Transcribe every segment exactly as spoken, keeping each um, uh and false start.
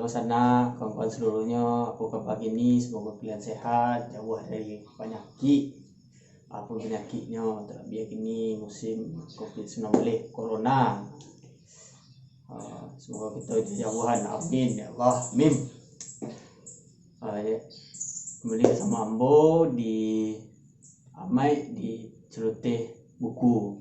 Sanak, kawan-kawan seluruhnyo, apo kaba kini? Semoga kalian sehat, jauah dari panyakik, apo panyakiknyo, talabiah kini musim covid sembilan belas, corona. Ah, semoga kito jauhan, amin ya Allah, amin. Ah, ya. Kembali bersama ambo di Amai di Celoteh Buku.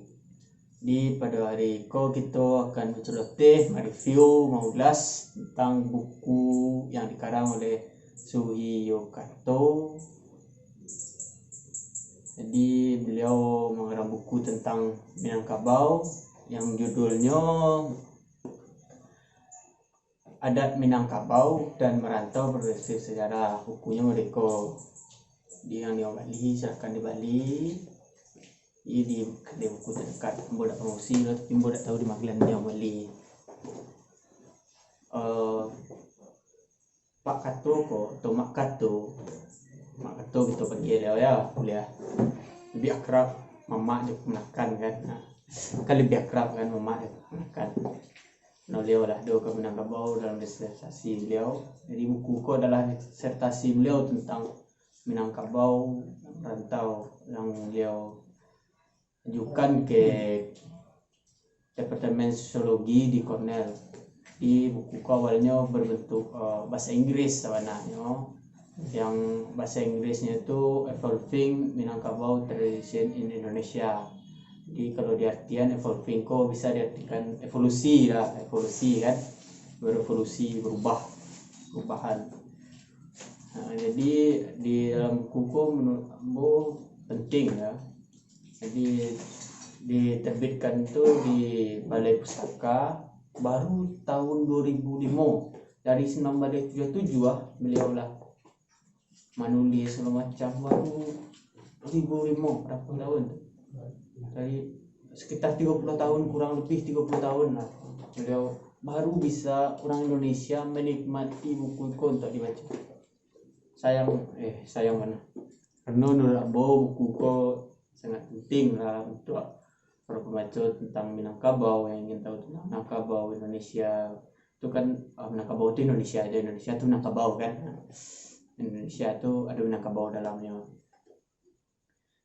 Di pado hari ko kito akan baculoteh, mareview, maulas tentang buku yang dikarang oleh Suhiyo Kato. Jadi, beliau mangarang buku tentang Minangkabau yang judulnyo Adat Minangkabau dan Merantau Berbasis Sejarah. Bukunyo merdeko. Di yang nio bali, silakan dibali. Di, di kedai buku terdekat. Ambo dak promosi lah, tapi ambo dak tahu di ma nan nio bali. Eh, Pak Kato ko, atau Mak Kato. Mak Kato kito panggil baliau ya, kuliah. Lebih akrab mamak jo kamanakan kan. Nah, kan lebih akrab kan mamak jo kamanakan. Nah, beliau lah ado ka Minangkabau dalam disertasi beliau. Jadi buku ko adalah disertasi beliau tentang Minangkabau, rantau yang beliau ajukan ke Departemen Sosiologi di Cornell. Di buku ko awalnyo berbentuk, eh, bahasa Inggris sabananyo. Yang bahasa Inggrisnyo tu Evolving Minangkabau Tradition in Indonesia. Jadi kalau di artian evolving ko bisa diartikan evolusi lah, evolusi kan. Berevolusi, berubah, perubahan. Nah, jadi di dalam buku ko menurut ambo penting ya. Jadi diterbitkan tu di Balai Pustaka baru tahun dua ribu lima. Dari sembilan belas tujuh tujuh lah beliau lah manulis segala macam, baru dua ribu lima, berapa tahun tu? Dari sekitar tiga puluh tahun, kurang lebih tiga puluh tahun lah. Beliau baru bisa urang Indonesia menikmati buku ko untuk dibaca. Sayang, eh, sayang bana. Karena menurut ambo buku ko sangat penting lah untuk para pembaca tentang Minangkabau yang ingin tahu tentang Minangkabau, Indonesia. Tu kan, ah, Minangkabau tu Indonesia aja, Indonesia tu Minangkabau kan. Indonesia tu ada Minangkabau dalamnya.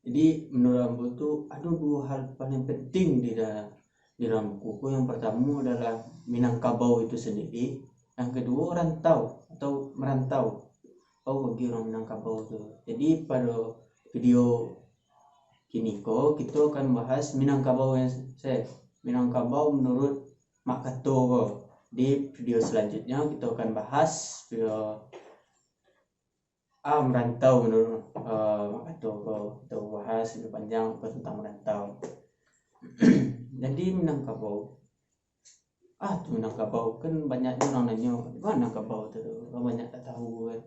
Jadi menurut ambo tu ada dua hal paling penting di dalam, di dalam buku ko. Yang pertama adalah Minangkabau itu sendiri. Yang kedua rantau atau merantau. Apa bagi orang Minangkabau tu? Jadi pada video kini ko, kito akan bahas Minangkabau yang se-, Minangkabau menurut Mak Kato ko. Di video selanjutnya kito akan bahas video, ah, merantau menurut, eh, Mak Kato ko. Kito bahas lebih panjang ko tentang merantau. Jadi Minangkabau, ah, tu Minangkabau kan banyak orang nanyo, di ma Minangkabau tu? Orang banyak tak tahu kan.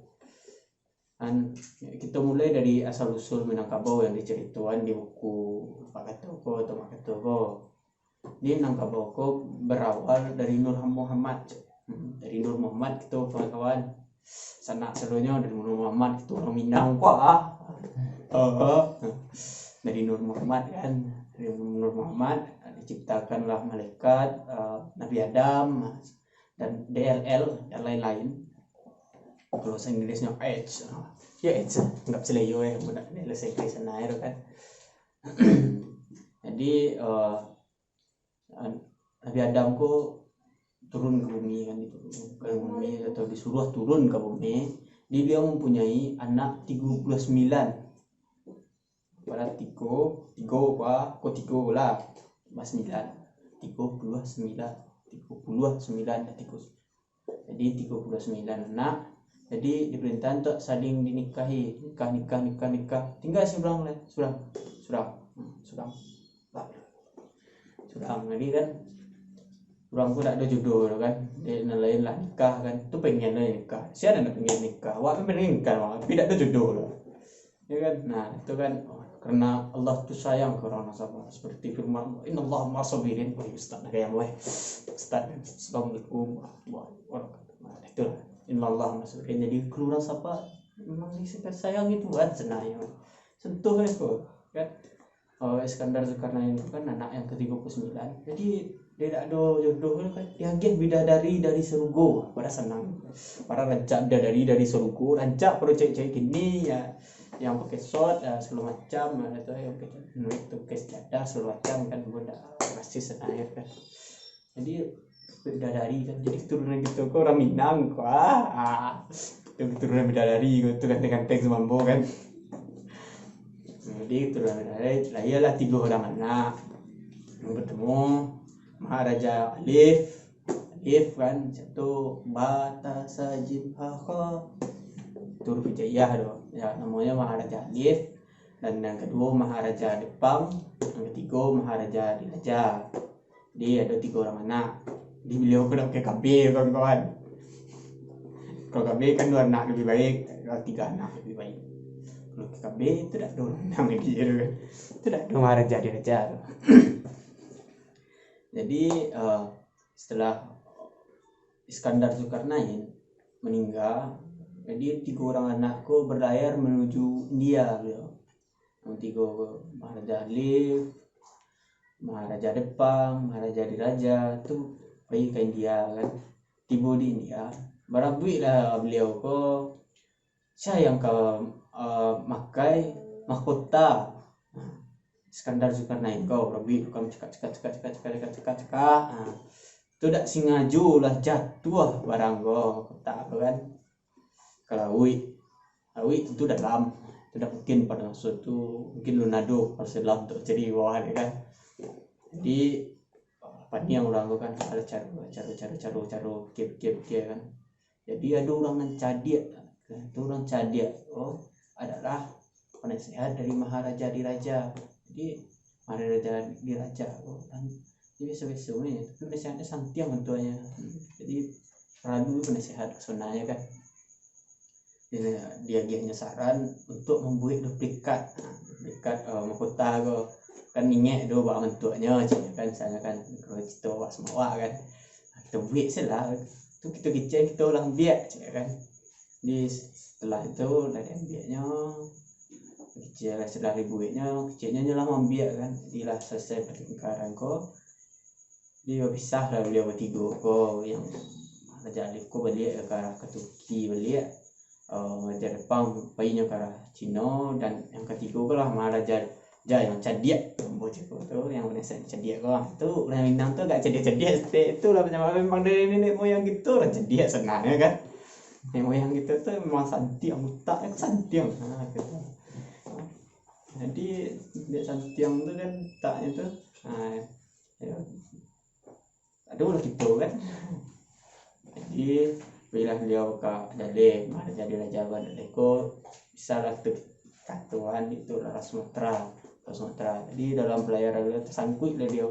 Kan kito mulai dari asal usul Minangkabau yang diceritoan di buku Pak Kato ko atau Mak Kato ko. Di Minangkabau ko berawal dari Nur Muhammad. Hmm, dari Nur Muhammad kito kawan-kawan. Sanak sadonyo dari Nur Muhammad kito orang Minang ko ah. Heeh. Dari Nur Muhammad kan. Dari Nur Muhammad diciptakanlah malaikat, eh, Nabi Adam, dan D L L dan lain-lain. Kalau bahasa Inggrisnya AIDS. Ya AIDS, anggap seleyo eh, budak ni bahasa Inggris sana ya kan. Jadi, eh, Nabi Adam ko turun ke bumi kan, diturunkan ke bumi atau disuruh turun ke bumi. Jadi beliau mempunyai anak tiga puluh sembilan. Pada tigo, tigo ko, ko tigo lah. Tambah sembilan. Tigo puluh sembilan. Tigo puluh sembilan dan tigo. Jadi tigo puluh sembilan anak. Jadi diperintah untuk saling dinikahi. Nikah, nikah, nikah, nikah. Tinggal surang lah. Surang. Surang. Hmm, surang. Surang. Jadi kan, urang ko dak ado jodoh tu kan. Dek nan lain lah nikah kan. Tu pengen lah nikah. Sia nan dak pengen nikah? Awak kan pengen nikah, tapi dak ado jodoh tu. Ya kan? Nah, itu kan, oh, karena Allah tu sayang ke orang sabar. Seperti firman Allah, "Innallaha ma'as sabirin." Wah, ustaz dah kayak boy. Ustaz, assalamualaikum warahmatullahi wabarakatuh. Nah, itulah. "Innallaha ma'as sabirin." Jadi, kalau urang sabar, memang disayang itu kan sebenarnya. Sentuh itu kan. eh, Iskandar Zulkarnain tu kan anak yang ketiga puluh sembilan. Jadi dia tak ada jodoh tu kan, dia agiah bidadari dari sarugo. Pada senang. Pada rancak bidadari dari sarugo, rancak pada cewek-cewek kini ya, yang pakai short, ya, segala macam, ada tu yang pakai nuit tu, pakai sejadah, segala macam kan, pun dah rasis sana ya kan. Jadi bidadari kan, jadi keturunan kita ko orang Minang ko, ah, ah. Itu keturunan bidadari ko, tu ganteng-ganteng sumambo kan. Jadi keturunan bidadari, lahirlah tiga orang anak. Yang pertama Maharaja Alif, Alif kan, satu bata sajim ha kha. Itu huruf hijaiyah tu. Ya, namanya Maharaja Alif. Dan yang kedua Maharaja Depang, yang ketiga Maharaja Diraja. Jadi ada tiga orang anak. Di beliau ko nak pakai K B, kawan-kawan. Kalau K B kan dua anak lebih baik, kalau tiga anak lebih baik. Kalau pakai K B itu dak ada orang menang lagi tu kan. Itu dak ada Maharaja Diraja tu. Jadi eh, setelah Iskandar Zulkarnain meninggal, jadi tiga orang anak ko berlayar menuju India beliau. Yang tiga ko, Maharaja Alif, Maharaja Depang, Maharaja Diraja tu pai ka India kan. Tibo di India, barabuiklah beliau ko, sia yang ka eh, makai mahkota. Nah, Iskandar Zulkarnain ko barabuik tu kan, cakak, cakak, cakak, cakak, cakak, cakak, cakak, cakak. Nah, tu dak singajo lah jatuah barang ko, mahkota tu kan, ka lauik. Lauik tentu dalam. Tu dak mungkin pada maso tu, mungkin lun ado kapal selam tu cari bawah dia kan. Jadi paniang urang tu kan, ada caro, caro, caro, caro, caro, pikir, pikir, pikir kan. Jadi ada urang nan cadiak. Tu urang cadiak tu adalah penasehat dari Maharaja Diraja. Jadi Maharaja Diraja tu kan, dia biaso-biaso bae, tapi penasehatnyo santiang bantuaknyo. Hmm, jadi paralu penasehat sabananyo kan. Dia, diagiahnyo saran untuk mambuek duplikat. Ha, duplikat eh, mahkota ko. Kan ingek do baa bantuaknyo, caknyo kan, misalnyo kan, kalau kito awak sumawak kan. Kito buek se lah. Tu kito kicek, kito lah ambiak, caknyo kan. Di setelah itu lah diambiaknyo, kecil setelah dibueknyo, kecilnyo nyo lah maambiak kan. Jadi lah selesai pertengkaran ko, jadi bapisah lah beliau batigo ko, yang Raja Alif ko baliak ka arah ka Turki baliak, eh, Raja Depang painyo ka arah Cino, dan yang katigo ko lah Maharaja Ja yang cadiak, ambo cako tu, yang biaso cadiak ko. Tu urang Minang tu agak cadiak-cadiak saketek, itulah macam memang dari nenek moyang kito lah cadiak sabananyo kan. Nenek moyang kito tu memang santiang, utaknyo santiang. Ha, gitu. Jadi, dek santiang tu kan utaknyo tu. Ha, yo. Aduh lah kito kan. Jadi, pailah beliau ka Daleh, Maharaja Diraja Daleh ko, bisalah tu katoan itu daerah Sumatera, daerah Sumatera. Jadi, dalam palayaran beliau tasangkuik lah beliau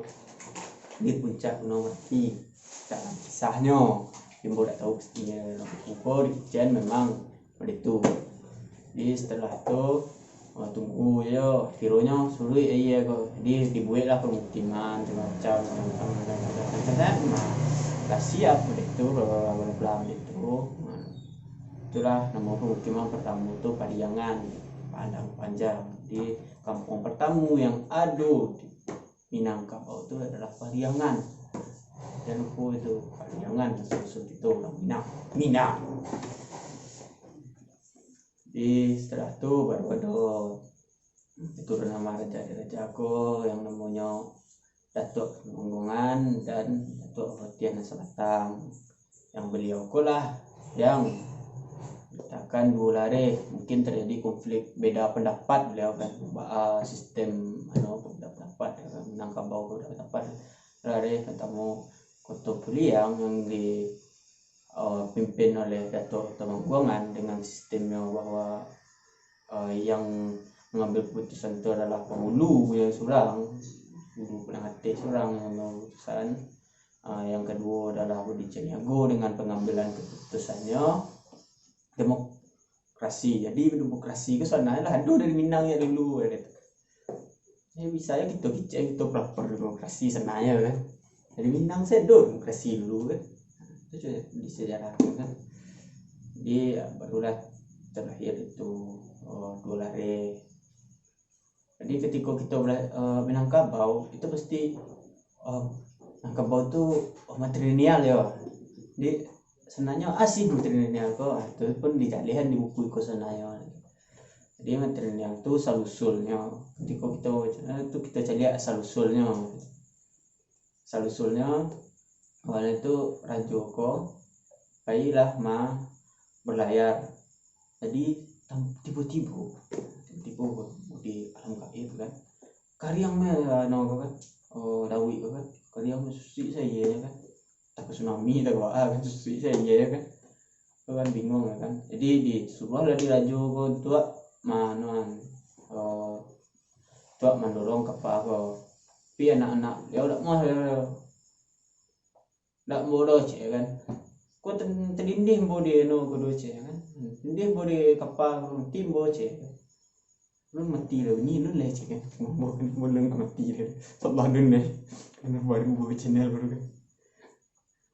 di puncak Gunung Marapi. Dalam kisahnyo, ambo dak tahu pastinyo, ko dikecekan memang Baitu. Jadi, setelah tu, ah, tunggu jo, akhirnyo suruik aia ko. Jadi, dibueklah pamukiman, macam-macam, macam-macam, macam-macam, macam-macam. Nah, lah siap baitu, bla, bla, bla, bla, baitu. Nah, itulah namo pamukiman partamo tu Pariangan, Padang Panjang. Jadi, kampuang partamo yang ado di Minangkabau tu adalah Pariangan. Jan lupo itu, Pariangan, susun itu urang Minang. Minang. Jadi, setelah tu, baru ado keturunan Maharaja Diraja ko yang namonyo Datuak Tumangguangan dan Datuak Patiah Nan Sabatang. Yang baliau ko lah yang manciptakan duo lareh. Mungkin terjadi konflik beda pendapat baliau kan, baa sistem, anu, beda pendapat, Minangkabau beda pendapat. Lareh partamo Koto Puliang yang di, eh, pimpin oleh Datuak Tumangguangan dengan sistemnyo bahwa, eh, yang mengambil keputusan tu adalah pangulu yang surang, guru paling ateh surang yang mengambil keputusan. Ah, yang kaduo adalah Budi Caniago dengan pangambilan kaputusannyo. Demokrasi. Jadi, demokrasi ko sabananyo lah ado dari Minang jak dulu, yo, gitu. Jadi, bisa jo kito kicek, kito pelapor demokrasi sabananyo, kan. Dari Minang se ado demokrasi dulu, kan. Itu se-, di sejarah tu, kan. Jadi, barulah terlahir itu, oh, duo lareh. Jadi ketiko kito bela- eh, Minangkabau, itu pasti eh, Minangkabau tu eh, matrilineal yo. Jadi sebenarnyo a si matrilineal ko, ah, itu pun dijalehan di buku iko sebenarnyo. Jadi matrilineal tu asal usulnyo. Ketiko kito eh, tu kito caliak asal usulnyo. Asal usulnyo awalnyo tu rajo ko pailah ma berlayar. Jadi tam- tibo-tibo, tibo-tibo di alam gaib kan, kariang mah anu ko kan, oh, lauik ko kan, kariang mah susik sainyo kan, takah tsunami takah ah kan, susik sainyo kan. Ko kan bingung kan. Jadi disuruahlah di rajo ko untuak manuan, eh, untuak mandorong kapa ko. Tapi anak-anak baliau dak muah, dak muah doh cek kan. Ko ten- tadindih ambo di anu ko doh cek kan. Tadindih ambo di kapa ko, mati ambo cek. Lu mati lah bunyi lu lah cek kan. Ambo kan ambo lah mati lah. Sabar dulu lah. Karena baru buka channel baru kan.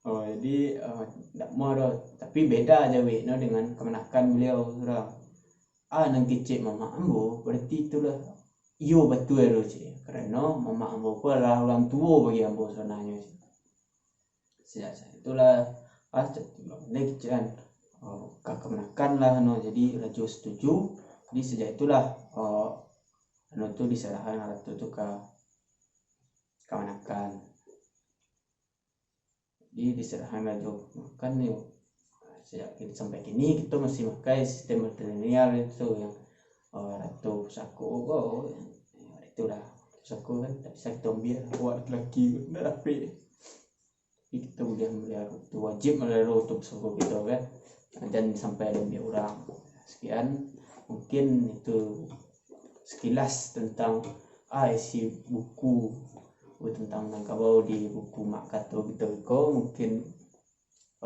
Oh, jadi eh, dak muah doh. Tapi beda jawek no dengan kamanakan baliau surang. Ah, nan kecek mamak ambo, berarti itulah iyo batua tu cek. Karano mamak ambo ko adalah urang tuo bagi ambo sabananyo cek. Sajak saat itulah ah cek tu lah. Dia kecek kan. Oh, ka kamanakan lah no. Jadi rajo setuju. Jadi sajak itulah oh, anu tu disarahan ratu tu ka kamanakan. Jadi disarahan rajo kamanakan yo. Sajak kini sampai kini kito masih makai sistem matrilineal itu yang eh, ratu pusako ko, itulah pusako kan tak bisa kito ambiak, awak laki-laki ko ndak dapek. Jadi kito buliah mamelihara tu, wajib mamelihara tu pusako kito kan. Jan sampai diambiak urang. Sekian, mungkin itu sekilas tentang ah, isi buku, buku tentang Minangkabau di buku Mak Kato kito ko. Mungkin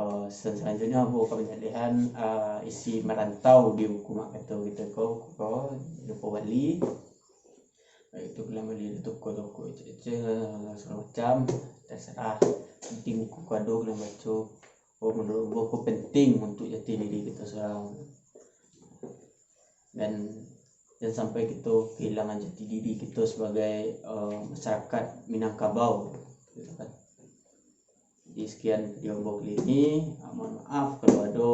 eh, selanjutnyo ambo ka manjalehan eh, isi marantau di buku Mak Kato kito ko, ko lupo bali. Baik tu kalian bali di toko-toko ecek-ecek, segala macam, terserah. Penting buku ko ado kalian baco. Oh, menurut ambo ko penting untuk jati diri kito surang. Dan jan sampai kito kehilangan jati diri kito sebagai eh, masyarakat Minangkabau, gitu kan. Jadi sekian video ambo kali ini. Ah, mohon maaf kalau ado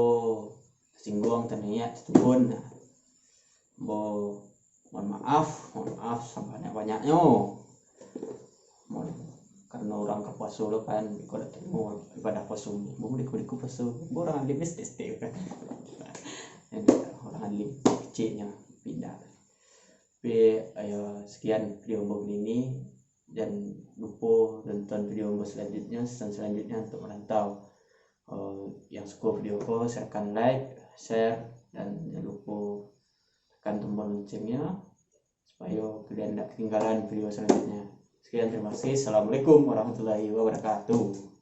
tersinggung, terniat, tertubun. Nah, ambo mohon maaf, mohon maaf sabanyak-banyaknyo. Mohon, karano urang ka puaso lo kan, iko dak tarimo ibadah puaso. Ambo diko-diko puaso, ambo urang alim estek-estek kan. Urang alim keceknyo pindah. Tapi ayo sekian video ambo kali ini. Jan lupo tonton video ambo selanjutnyo, season selanjutnyo untuk marantau. Eh, yang suko video ko, silakan like, share, dan jan lupo tekan tombol loncengnya supayo kalian indak ketinggalan video selanjutnya. Sekian, terima kasih. Assalamualaikum warahmatullahi wabarakatuh.